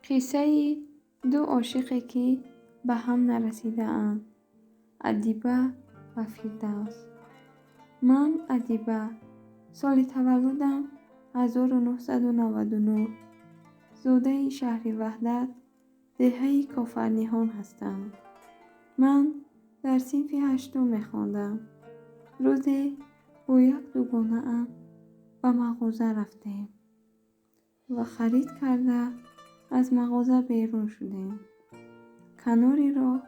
Қиссаи ду ошиқе, ки ба ҳам нарасидаанд: Адиба ва Фирдавс. Ман Адиба, соли таваллудам 1999, зодаи шаҳри Ваҳдат, деҳаи Кофарниҳон ҳастам. Ман дар синфи ҳаштум мехондам. Рӯзе бо як дугонаам ба мағоза рафтем ва харид карда аз мағоза берун шудем. Канори роҳ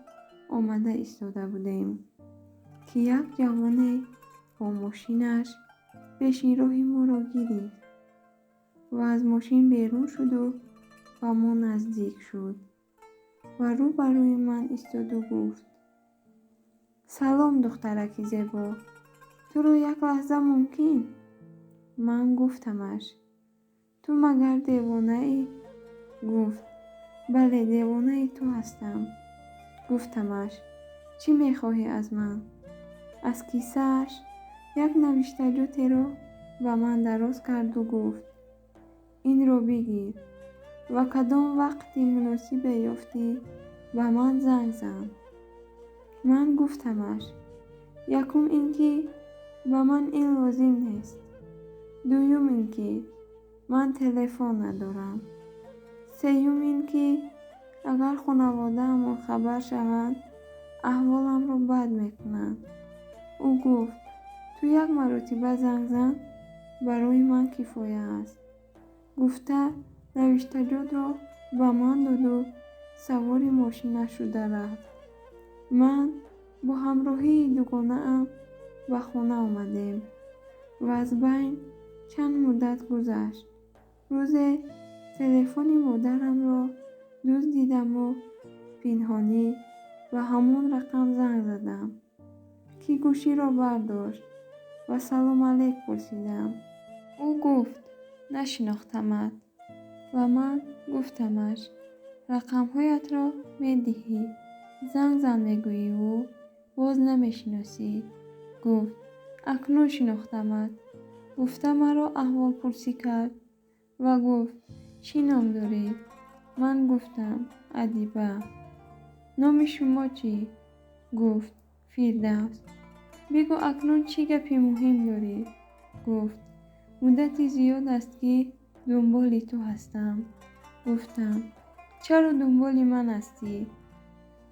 омада истода будем, ки як ҷавоне бо мошинаш пеши роҳи моро гирифт ва аз мошин берун шуду ба мо наздик шуд ва рӯ ба рӯи ман истоду гуфт: «Салом, духтараки зебо, туро як лаҳза мумкин?» Ман гуфтамаш: «Ту магар девонаӣ?» Гуфт: «Бале, девонаи ту ҳастам». Гуфтамаш: «Чӣ мехоҳӣ аз ман?» Аз кисааш як навиштаҷотеро ба ман дароз карду гуфт: «Инро бигир ва кадом вақти муносибе ёфтӣ, ба ман занг зан». Ман гуфтамаш: «Якум ин ки ба ман ин лозим нест, дуюм ин ки ман телефон надорам, сеюм ин ки агар хонаводаамон хабар шаванд, аҳволамро бад мекунанд». Ӯ гуфт: «Ту як маротиба занг зан, барои ман кифоя аст». Гуфта, навиштаҷотро ба ман доду савори мошинаш шуда рафт. Ман бо ҳамроҳии дугонаам ба хона омадем ва аз байн чанд муддат гузашт. Рӯзе телефони модарамро дуздидаму пинҳонӣ ба ҳамон рақам занг задам, ки гӯширо бардошт ва салом алейк пурсидам. Ӯ гуфт: «Нашинохтамат». Ва ман гуфтамаш: «Рақамҳоятро медиҳӣ, занг зан мегӯиву боз намешиносӣ». Гуфт: «Акнун шинохтамат». Гуфта, маро аҳволпурсӣ кард ва гуфт: «Чӣ ном дорӣ?» Ман гуфтам: «Адиба». «Номи шумо чӣ?» Гуфт: «Фирдавс». «Бигӯ, акнун чӣ гапи муҳим дорӣ?» Гуфт: «Муддати зиёд аст, ки дунболи ту ҳастам». Гуфтам: «Чаро дунболи ман ҳастӣ?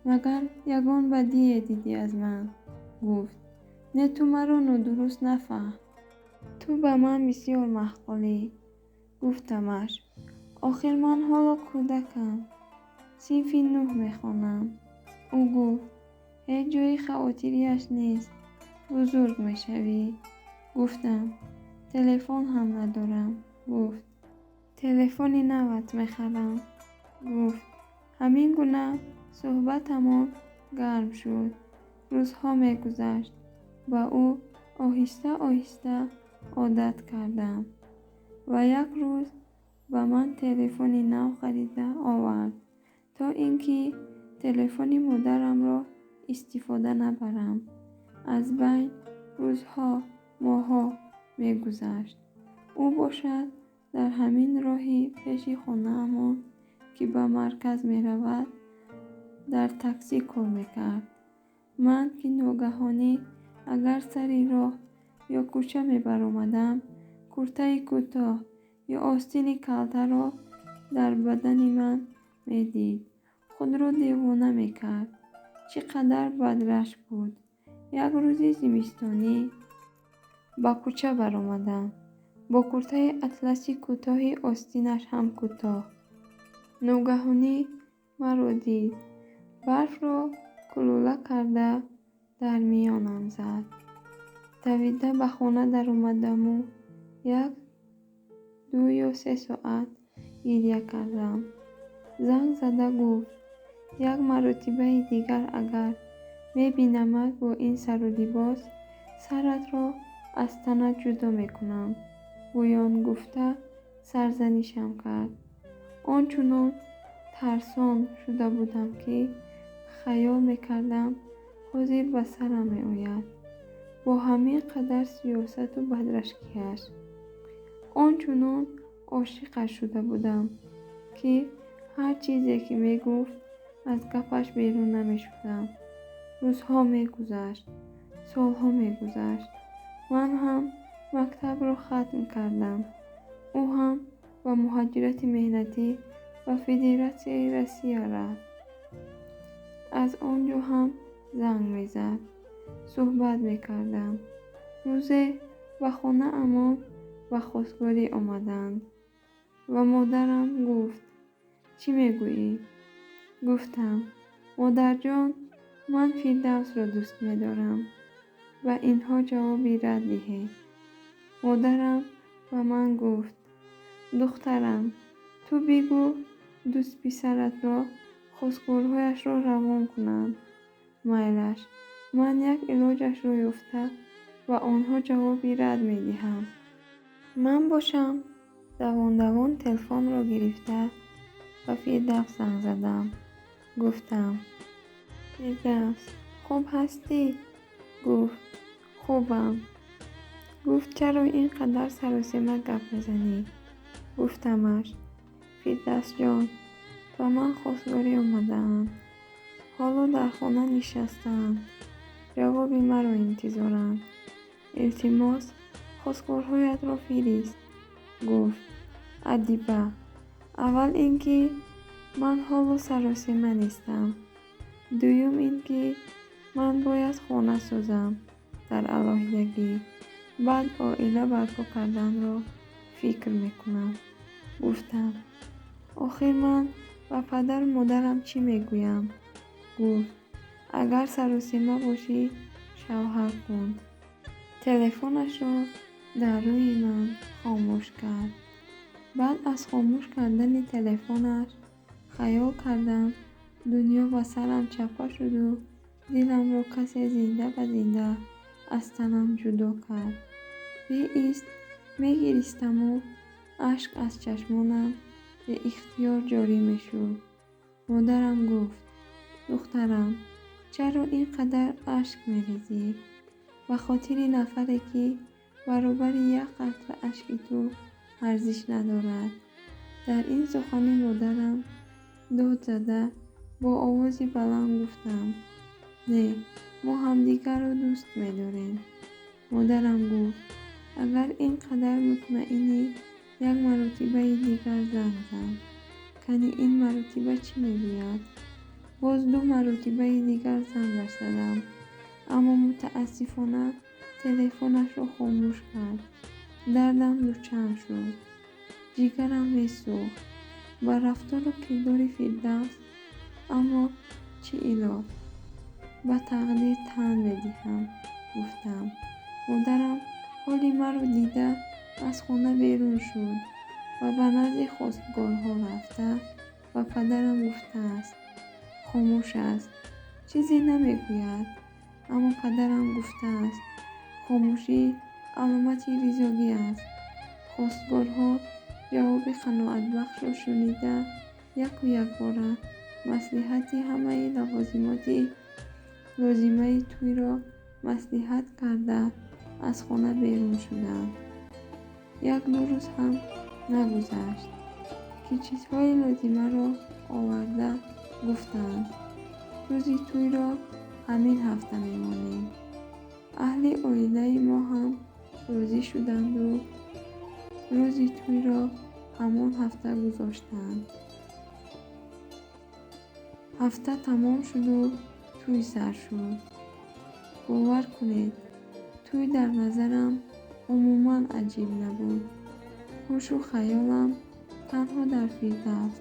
Магар ягон бадие дидӣ аз ман?» Гуфт: «Не, ту маро нодуруст нафаҳм. Ту ба ман бисёр маъқулӣ». Гуфтамаш: «Охир ман ҳоло кӯдакам, синфи нӯҳ мехонам». Ӯ гуфт: «Ҳеҷ ҷои хавотириаш нест, бузург мешавӣ». Гуфтам: «Телефон ҳам надорам». Гуфт: «Телефони нават мехарам». Гуфт. Ҳамин гуна суҳбатамон гарм шуд. Рӯзҳо мегузашт. Ба ӯ оҳиста оҳиста одат кардам ва як рӯз ба ман телефони нав харида овард, то ин ки телефони модарамро истифода набарам. Аз байн рӯзҳо, моҳҳо мегузашт. Ӯ бошад дар ҳамин роҳи пеши хонаамон, ки ба марказ меравад, дар таксӣ кор мекард. Ман ки ногаҳонӣ агар сари роҳ ё кӯча мебаромадам, куртаи кӯтоҳ ё остини калтаро дар бадани ман медид, худро девона мекард. Чӣ қадар бадрашк буд. Як рӯзи зимистонӣ ба кӯча баромадам бо куртаи атласи кӯтоҳи остинаш ҳам кӯтоҳ. Ногаҳонӣ маро дид, барфро кулула карда дар миёнам зад. Давида ба хона даромадаму як ду ё се соат гиря кардам. Занг зада гуфт: «Як маротибаи дигар агар мебинамат бо ин сару либос, саратро аз танат ҷудо мекунам», гӯён гуфта сарзанишам кард. Он чунон тарсон шуда будам, ки хаёл мекардам, ҳозир ба сарам меояд. Бо ҳамин қадар сиёсату бадрашкиаш он чунон ошиқаш шуда будам, ки Ҳар чизе ки мегуфт, аз гапаш берун намешудам. Рӯзҳо мегузашт, солҳо мегузашт. Ман ҳам мактабро хатм кардам. Ӯ ҳам ба муҳоҷирати меҳнатӣ ба Федератсияи Россия рафт. Аз он ҷо ҳам занг мезад, суҳбат мекардам. Рӯзе ба хонаамон ба хостгорӣ омаданд ва модарам гуфт: чӣ мегӯӣ? Гуфтам: модарҷон, ман Фирдавсро дӯст медорам. Ба инҳо ҷавоби рад диҳед. Модарам ба ман гуфт: духтарам, ту бигӯ дӯстписаратро хостгорҳояшро равон кунанд. Майлаш, ман як илоҷашро ёфта ба онҳо ҷавоби рад медиҳам. Ман бошам давон-давон телефонро гирифта ба Фирдавс занг задам. Гуфтам: Фирдавс, хуб ҳастӣ? Гуфт: хубам. Гуфт: чаро ин қадар саросема гап мезанӣ? Гуфтамаш: Фирдавсҷон, ба ман хостгорӣ омадаанд. Ҳоло дар хона нишастаанд. Ҷавоби маро интизоранд. Илтимос, хостгорҳоятро фирист. Гуфт: Адиба, аввал ин ки ман ҳоло саросема нестам. Дуюм ин ки ман бояд хона созам дар алоҳидагӣ. Баъд оила барпо карданро фикр мекунам. Гуфтам: охир ман ба падару модарам чӣ мегӯям? Гуфт: агар саросема бошӣ, шавҳар кун. Телефонашро дар рӯи ман хомӯш кард. Баъд аз хомӯш кардани телефонаш хаёл кардам дунё ба сарам чапа шуду диламро касе зинда ба зинда аз танам ҷудо кард. Беист мегиристаму ашк аз чашмонам беихтиёр ҷорӣ мешуд. Модарам гуфт: духтарам, чаро ин қадар ашк мерезӣ? Ба хотири нафаре ки баробари як қатра ашки ту арзиш надорад. Дар ин сухани модарам дод зада бо овози баланд гуфтам: не, мо ҳамдигарро дӯст медорем. Модарам гуфт: агар ин қадар мутмаинӣ, як маротибаи дигар занг зан. Кани ин маротиба чӣ мегӯяд? Боз ду маротибаи дигар зангаш задам, аммо мутаассифона телефонашро хомӯш кард. Дардам дучанд шуд. Ҷигарам месӯхт ба рафтору кирдори Фирдавс, аммо чӣ илоҷ? Ба тақдир тан медиҳам, гуфтам. Модарам ҳоли маро дида аз хона берун шуд ва ба назди хостгорҳо рафта ба падарам гуфтааст: хомӯш аст, чизе намегӯяд. Аммо падарам гуфтааст: хомӯшӣ аломати ризогӣ аст. Хостгорҳо ҷавоби қаноатбахшро шунида яку якбора маслиҳати ҳамаи лавозимоти лозимаи тӯйро маслиҳат карда аз хона берун шуданд. Як-ду рӯз ҳам нагузашт, ки чизҳои лозимаро оварда гуфтанд: рӯзи тӯйро ҳамин ҳафта мемонем. Аҳли оилаи мо ҳам розӣ шуданду рӯзи тӯйро ҳамон ҳафта гузоштанд. Ҳафта тамом шуду тӯй сар шуд. Бовар кунед, тӯй дар назарам умуман аҷиб набуд. Ҳушу хаёлам танҳо дар Фирдавс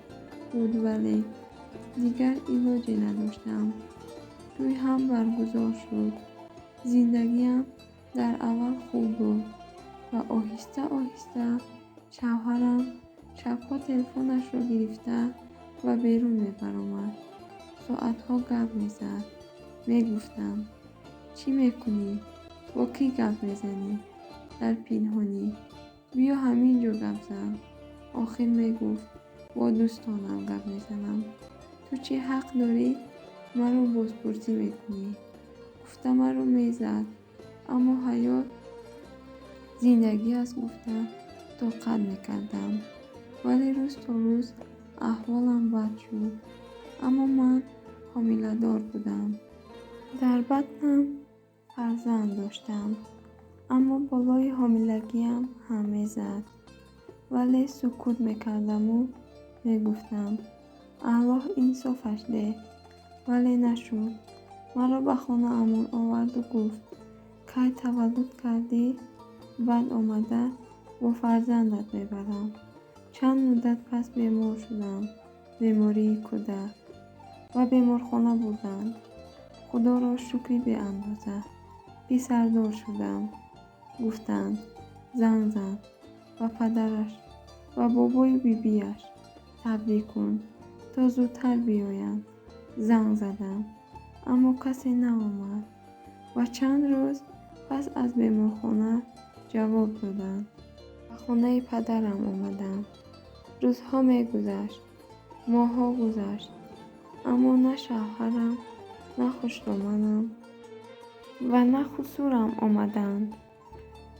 буд, вале дигар илоҷе надоштам. Тӯй ҳам баргузор шуд. Зиндагиам дар аввал хуб буд ва оҳиста-оҳиста шавҳарам шабҳо телефонашро гирифта ва берун мебаромад. Соатҳо гап мезад. Мегуфтам: чӣ мекунӣ? Бо кӣ гап мезанӣ? Дар пинҳонӣ. Биё ҳамин ҷо гап зан. Охир мегуфт: бо дӯстонам гап мезанам. Ту чӣ ҳақ дорӣ маро бозпурсӣ мекунӣ? Гуфта маро мезад, аммо ҳаёт зиндагӣ аст гуфта тоқат мекардам. Вале рӯз то рӯз Аҳволам бад шуд, аммо ман ҳомиладор будам. Дар батнам фарзанд доштам, аммо болои ҳомилагиам ҳам мезад. Вале сукут мекардаму мегуфтам: Аллоҳ инсофаш деҳ. Вале нашуд. Маро ба хонаамон оварду гуфт: кай таваллуд кардӣ, баъд омада бо фарзандат мебарам. Чанд муддат пас бемор шудам, бемории кӯдак, ва беморхона бурданд. Худоро шукри беандоза, писардор шудам. Гуфтанд: занг зан ба падараш ва бобою бибиаш табрик кун, то зудтар биёянд. Занг задам, аммо касе наомад ва чанд рӯз пас аз беморхона ҷавоб доданд. Ба хонаи падарам омадам. Рӯзҳо мегузашт, моҳҳо гузашт, аммо на шавҳарам, на хушдоманам ва на хусурам омаданд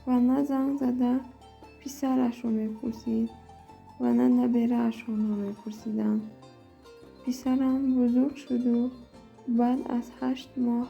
ва на занг зада писарашро мепурсид ва на набераашонро мепурсиданд. Писарам бузург шуду баъд аз 8 моҳ